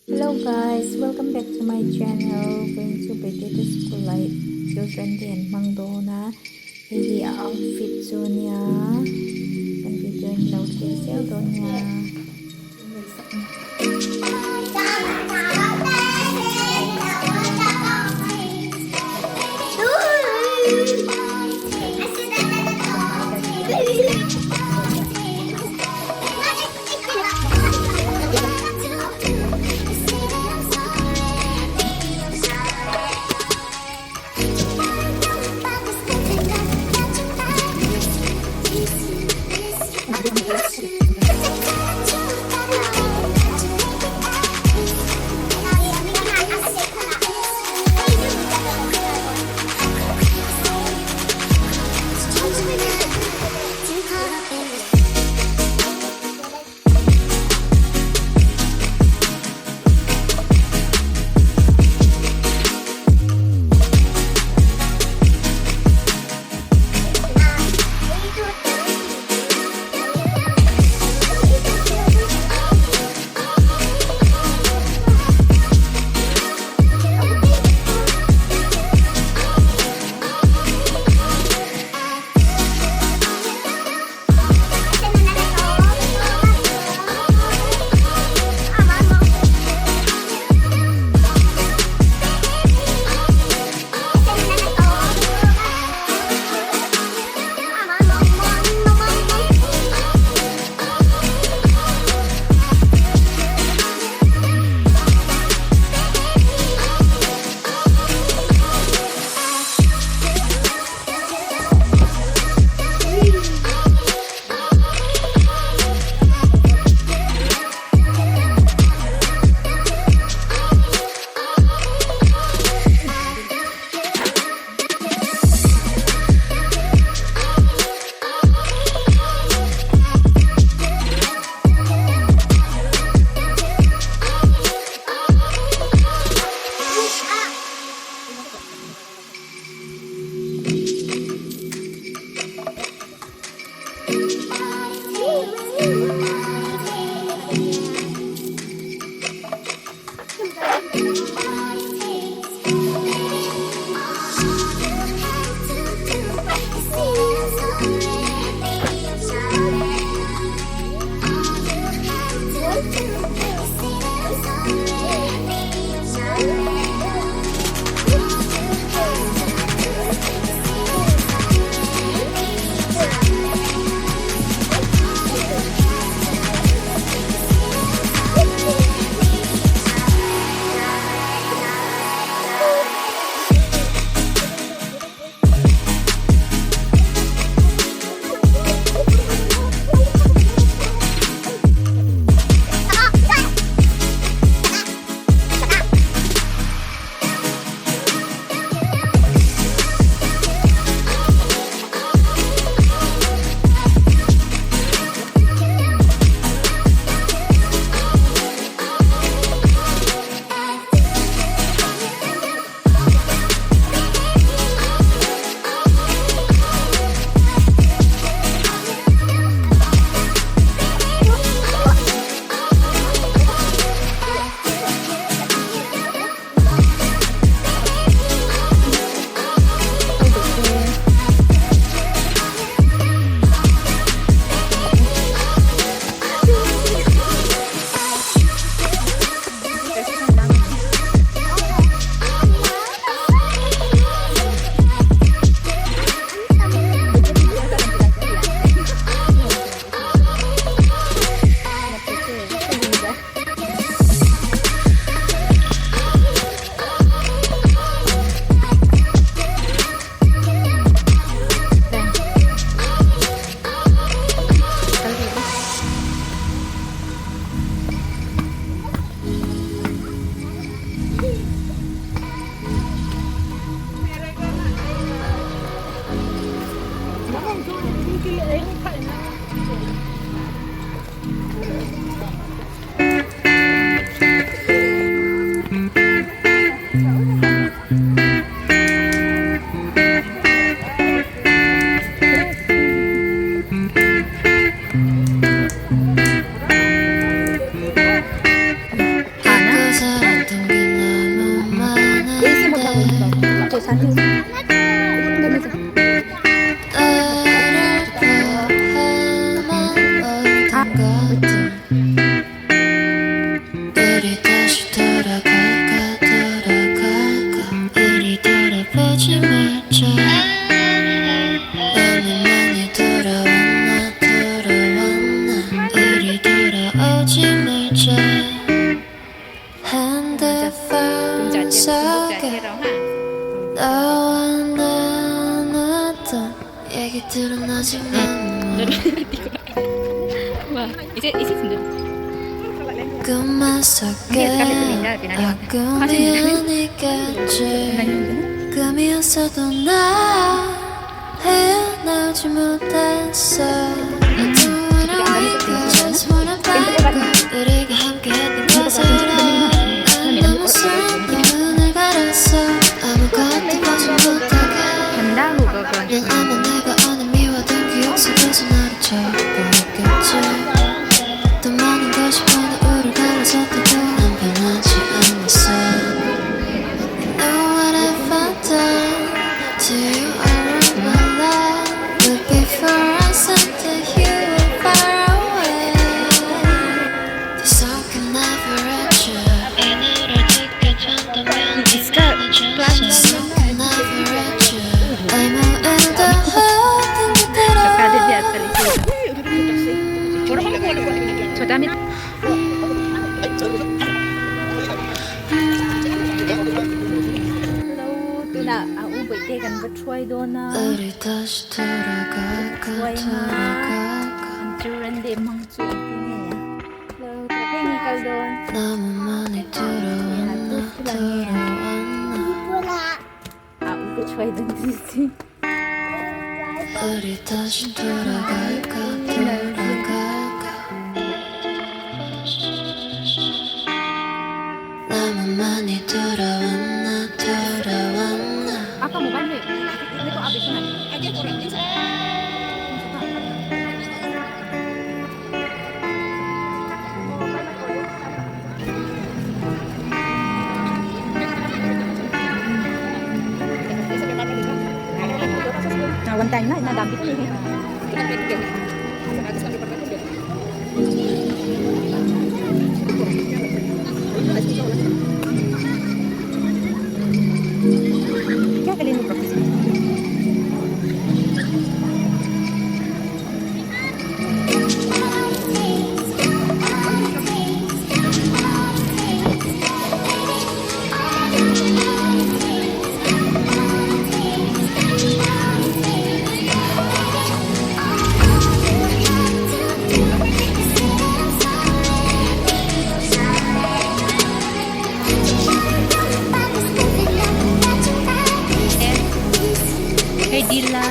Hello guys, welcome back to my channel. Going to birthday to school life children day an hmang dawn a. Hei hi a outfit chu nia. Kan video in lo thlir zel dawn nia. 우리 다시 돌아갈까 돌아갈까 우리 돌아보지 말자 너무 많이 돌아왔나 돌아왔나 우리 돌아오지 말자 핸드폰 속에 너와 나눴던 얘기들은 아직 남아 Wah, isi isi sendiri. 꿈만 속에 아 꿈이 아니겠지 꿈이었어도 나 헤어나오지 못했어 I don't wanna wake up just wanna back up 우리가 함께했던 곳으로 난 너무 슬퍼 눈을 감았어 아무것도 보지 못하게 ठंडा होगा 난 아마 내가 오늘 미워했던 기억 속에서 나를 찾고 있겠지 또 많은 것이 변해 우릴 갈라섰대도 난 변하지 않았어 You know what I've done to you all of my life But before I said that you were far away This song can never reach you 이 노래를 듣게 된다면 इसका class This song can never reach you I'm in the hope बता दीजिए आजकल इसे छोटा में Hello tunah a u bawihte kan va thuai dawn a 우리 다시 돌아갈까 돌아갈까 an children day hmang chu engtin nge hello ka nge kal dawn 너무 많이 돌아왔나 돌아왔나 a u ka thuai dawn chu chi 우리 다시 돌아갈까 돌아갈까 너무 많이 돌아왔나 돌아왔나 आपका मोबाइल में देखो आप देखो ना one time na na dami ko eh क्या करेंगे practice Hey Dila.